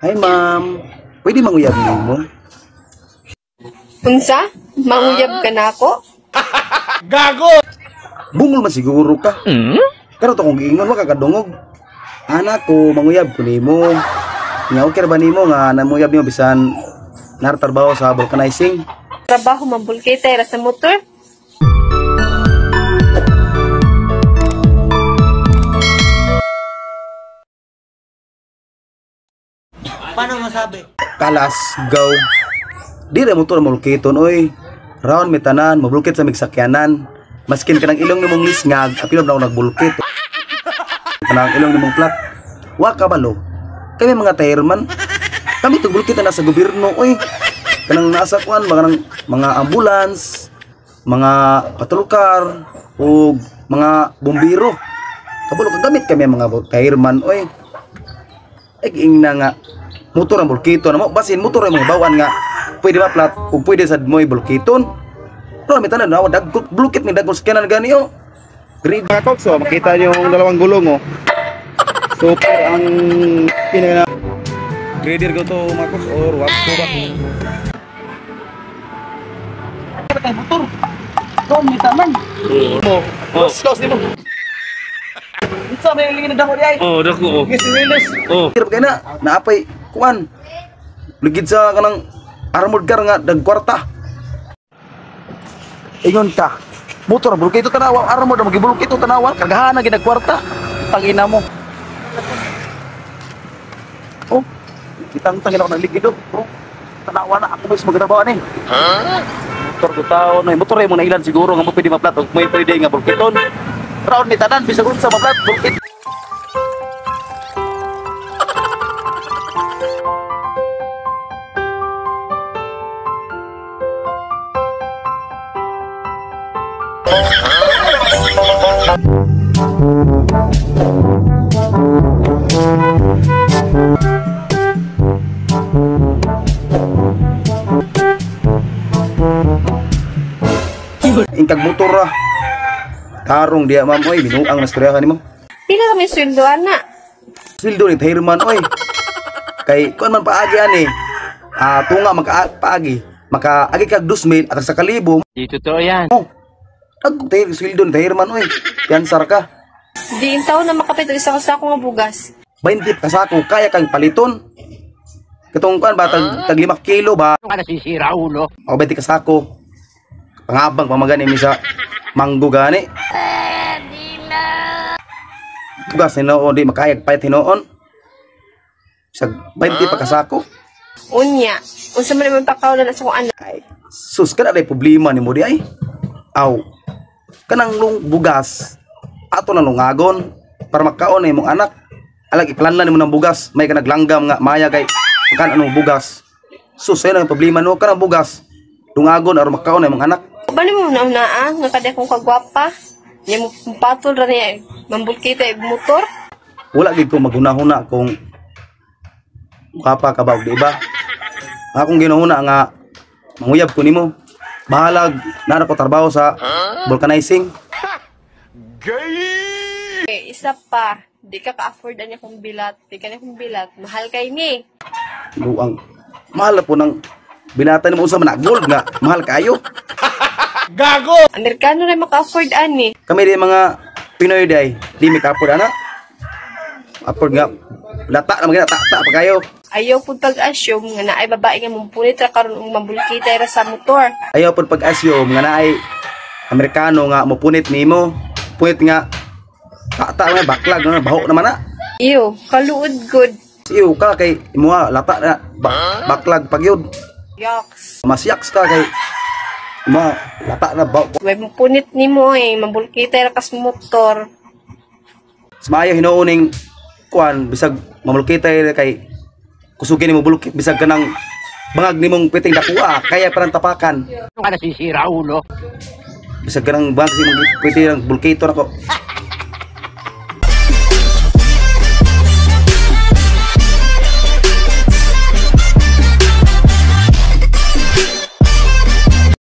Hi ma'am, pwede manguyab nimo? Unsa? Manguyab ka na ako? Bungol man siguro ka. Pero to kung giingon wa ka kadungog. Anak ko, manguyab ko nimo. Nga okay ra ba nimo nga namuyab nimo bisan nartarbaho sa vulcanizing? Trabaho mabulkitay ra sa motor? Paano masabi? Kalas gaw. Di ra motor mulkiton oy. Round mi tanan, mabulkit sa migsakyanan. Maskin kanang ilong nimong lisngag, apilom na ako nagbulkit. Kanang ilong nimong plat. Wa ka balo. Kami mga tayrman. Kami tugbulkit na sa gobyerno oy. Kanang nasa kuan mga nang mga ambulance, mga patrol car ug mga bumbiro. Kabalo kagamit kami ang mga tayrman oy. Ay giingna nga motor ang bulkiton mo basin motor ang mga bawan nga pwede maplat ug pwede sad mo'y bulkiton. Pero may tanan na dagkot bulkit ni dagkot sakyanan gani oh. Grade mga koks, oh, makita niyo yung dalawang gulong oh. Super ang pinaka grader ko to mga koks or what to ba. Kay motor. To may tanan. Mo. Los nimo. Unsa may lingin na dako di ay? Oh, dako oh. Yes, Willis. Oh. Hirap kay na, naapay kuan. Ligid sa kanang armored car nga dagkwarta. Ingon ka. Motor ang bulkito tanawa, armored ang magibulkito tanawa, kargahan na ginagkwarta. Tangina mo. Oh, itang-tangin ako ng ligido, bro. Tanawa na ako mismo magtrabaho ani. Motor ko tao, no, motor ay mo na ilan siguro nga mo pwede maplat og may pwede nga bulkiton. Round ni tanan bisag unsa maplat bulkit. Ingkag motor ra. Tarong diya ma'am oy, binuang na storyahan nimo. Pila kami sweldo ana? Sweldo ni Tayrman oy. Kay kuan man paagi ani. Ah, tunga maka paagi. Makaagi kag 2,000 at sa kalibo. Di totoo yan. Oh. Ag tay sweldo ni Tayrman oy. Piyansar ka. Di intaw na makapit og isa ka sako nga bugas. 20 ka sako kaya kang paliton. Katong kuan ba tag 5 kilo ba? Ano ka nasisira ulo? O 20 ka sako. Pangabang pamagani mi sa manggo gani. Bugas hinuon di makayag payat hinuon. Sa 20 pa ka sako. Unya, unsa man imong pakaw na sa akong anak? Ay, sus kana day problema nimo di ay. Aw. Kanang lung bugas ato na lungagon para makaon na imong anak. Alag iplanlan nimo ng bugas, may ka naglanggam nga maya kay makan anong bugas. Sus ay ang problema no kanang bugas. Lungagon aron makaon na imong anak. Bali mo na naa nga kada akong kagwapa. Nya mo patol ra niya mambulkita motor. Wala gid ko maghunahuna kung gwapa ka ba og di ba. Ang akong ginuhuna nga manguyab ko nimo. Bahalag naa ko trabaho sa vulcanizing. Eh, isa pa, di ka ka-afford ani akong bilat. Di ka ni akong bilat. Mahal kay ni. Luang mahal na po ng bilatan nimo unsa man na gold nga mahal kayo. Amerikano ra maka-afford ani. Kami di mga Pinoy day, di mi ka-afford ana. Afford nga lata na magina ta pa kayo. Ayaw pud pag-assume nga naay babae nga mumpunit ra karon ug mambulkitay ra sa motor. Ayaw pud pag-assume nga naay Amerikano nga mopunit nimo. Punit nga ta nga baklag nga baho naman na. Iyo, kaluod good. Iyo ka kay imuha lata na baklag pagyud. Yaks. Masyaks ka kay imuha lata na baho. Way mupunit nimo eh, mambulkitay ra kas motor. Smayo hinuoning kuan bisag mamulkitay kay kusugin nimo bulkit bisag kanang bangag nimong piting dakuha kaya parang tapakan. Ano ka nasisira ulo? Bisag kanang bangag nimong piting bulkito nako.